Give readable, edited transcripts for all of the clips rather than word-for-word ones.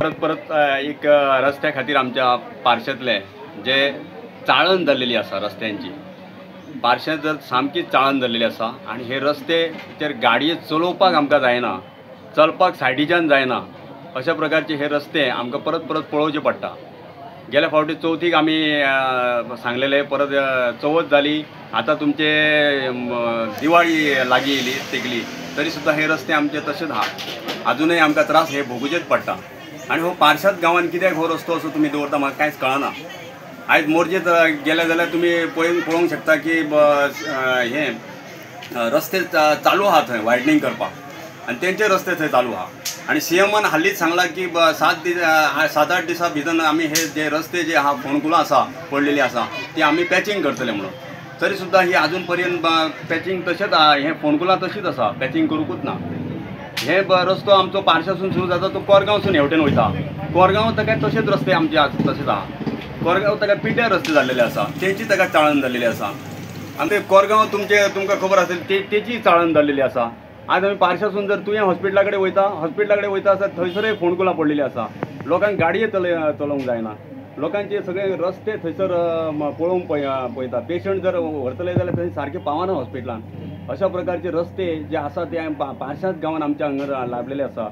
परत परत एक रस्त्या खातीर आमच्या पार्शेंतले जे चाळण जाल्लेली आसा रस्त्यांची, पार्शेंत जर सामकी चाळण जाल्लेली आसा आनी हे रस्तेचेर गाडये चलोवपाक आमकां जायना, चलपाक सायडीच्यान जायना, अशा प्रकारचे हे रस्ते आमकां परत परत पळोवचे पडटा. गेल्या फावटी चवथीक आमी सांगलेले, परत चवथ जाली, आतां तुमचे दिवाळी लागीं येयली तेकली, तरी सुद्दां हे रस्ते आमचे तशेंच आहा, आजुनूय आमकां त्रास हे भोगुचेच पडटा. आनी हो पार्शाद गांवान कित्याक हो रस्तो असो तुमी दवरता म्हाका कांयच कळना. आयज मोरजे गेले जाल्यार तुमी पळोवंक शकता की हे रस्ते चालू आहा थंय वायडनींग करपाक, आनी तेंचे रस्ते थंय चालू आहा. आनी सीएमान हालींच सांगलां की 7-8 दिसां भितर आमी हे जे रस्ते जे आहा फोंडकुलां आसा पडलेली आसा ती आमी पॅचिंग करतले म्हणून, तरी सुद्दां ही आजून पर्यंत पॅचिंग तशेंच हे फोंडकुलां तशीच आसा, पॅचिंग करूंकूच ना. हे रस्तो आमचो पार्शासून सुरू जाता तो कोरगांवसून हेवटेन वयता, कोरगांव ताका तशेंच रस्ते आमचे तशेंच आहा. कोरगांव ताका पिड्ड्यार रस्ते जाल्लेले आसा, तेची ताका चाळण जाल्लेली आसा. आनी ते कोरगांव तुमचे तुमकां खबर आसेल तेची चाळण जाल्लेली आसा. आज आमी पार्शासून जर तुवें हॉस्पिटला कडेन वयता, हॉस्पिटला कडेन वयता आसत थंयसरय फोंडकुलां पडलेली आसा, लोकांक गाडये चलोवंक जायना, लोकांचे सगळे रस्ते थंयसर पळोवंक पळयता. पेशंट जर व्हरतले जाल्यार थंय सारके पावना हॉस्पिटलान. अशा प्रकारचे रस्ते जे आसा ते पार्शाद गांवान आमच्या हांगा लाभलेले आसा.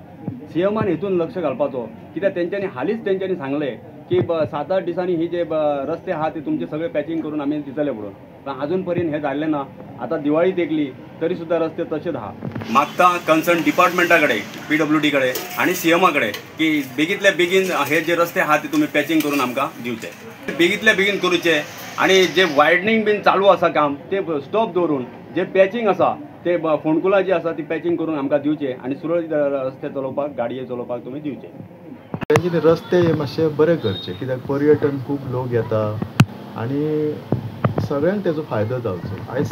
सीएमान हितून लक्ष घालपाचो, कित्याक तेंच्यांनी हालींच तेंच्यांनी सांगलें की 7-8 दिसांनी ही जे रस्ते आहा ते तुमचे सगळे पॅचिंग करून आमी दितले म्हणून, पण अजून पर्यंत हे जाल्लें ना. आतां दिवाळी तेकली तरी सुद्दां रस्ते तशेंच आहा. मागता कन्सर्न डिपार्टमेंटा कडेन, पीडब्ल्यूडी कडेन आनी सीएमा कडेन की बेगींतल्या बेगीन हे जे रस्ते आहा ते तुमी पॅचिंग करून आमकां दिवचे, बेगींतल्या बेगीन करूचे. आनी जे वायडनींग बीन चालू आसा काम ते स्टॉप दवरून जे पॅचिंग आसा ते फोंडकुलां जी आसा ती पॅचिंग करून आमकां दिवचे आनी सुरळीत रस्ते चलोवपाक, गाडये चलोवपाक तुमी दिवचे. तेंचे रस्ते हे मातशे बरे करचे, कित्याक पर्यटन खूब लोक येता आनी सगळ्यांक तेजो फायदो जावचो. आयज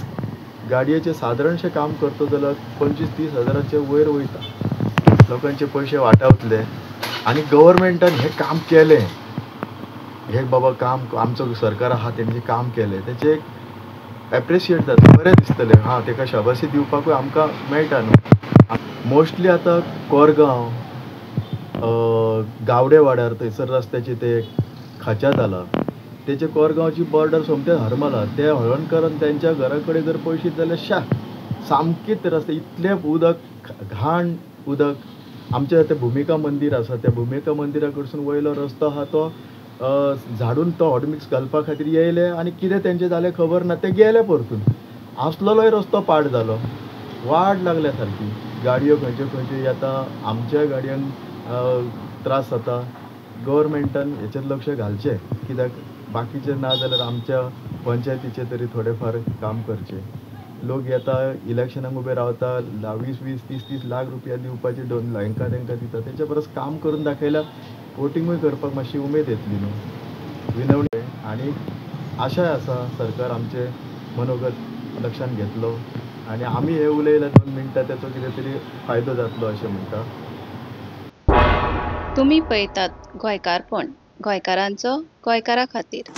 गाडयेचें सादारणशें काम करता जाल्यार 25-30 हजाराचे वयर वयता, लोकांचे पयशे वाटावतले. आनी गव्हर्मेंटान हें काम केलें, हे बाबा काम आमचो सरकार आहा तेंचें काम केलें, तेचें एक एप्रिशिएट जाता, बरें दिसतलें, हां तेका शाबासी दिवपाकूय आमकां मेळटा न्हू. मोस्टली आतां कोरगांव, गावडे वाड्यार थंयसर रस्त्याचे ते खाच्या जाला, तेचे कोरगांवची बॉर्डर सोमते हरमला, ते हळणकरान तेंच्या घरा कडेन जर पळयशीत जाल्यार शा सामकीच रस्ते इतलें उदक, घाण उदक. आमचें तें भुमिका मंदीर आसा, त्या भुमिका मंदिरा कडसून वयलो रस्तो आहा तो झाडून तो हॉटमिक्स घालपा खातीर येयले आनी कितें तेंचें जालें खबर ना, ते गेले परतून. आसलेलोय रस्तो पाड जालो, वाड लागल्या सारकी, गाडयो खंयच्यो खंयच्यो येता, आमच्या गाडयांक त्रास जाता. गव्हर्मेंटान हेचेर लक्ष घालचें, कित्याक बाकीचें ना जाल्यार आमच्या पंचायतीचें तरी थोडें फार काम करचें. लोक येता इलेक्शनाक उबे रावता, 20-20, 30-30 लाख रुपया दिवपाचे दोन हेंकां तेंकां दिता, तेच्या परस काम करून दाखयल्यार वोटिंगूय करपाक मातशी उमेद येतली न्हू. विनवणी आनी आशाय आसा सरकार आमचें मनोगत लक्षांत घेतलो आनी आमी हें उलयल्या 2 मिनटां तेचो कितें तरी फायदो जातलो अशें म्हणटा. तुमी पळयतात गोंयकारपण, गोंयकारांचो गोंयकारा खातीर.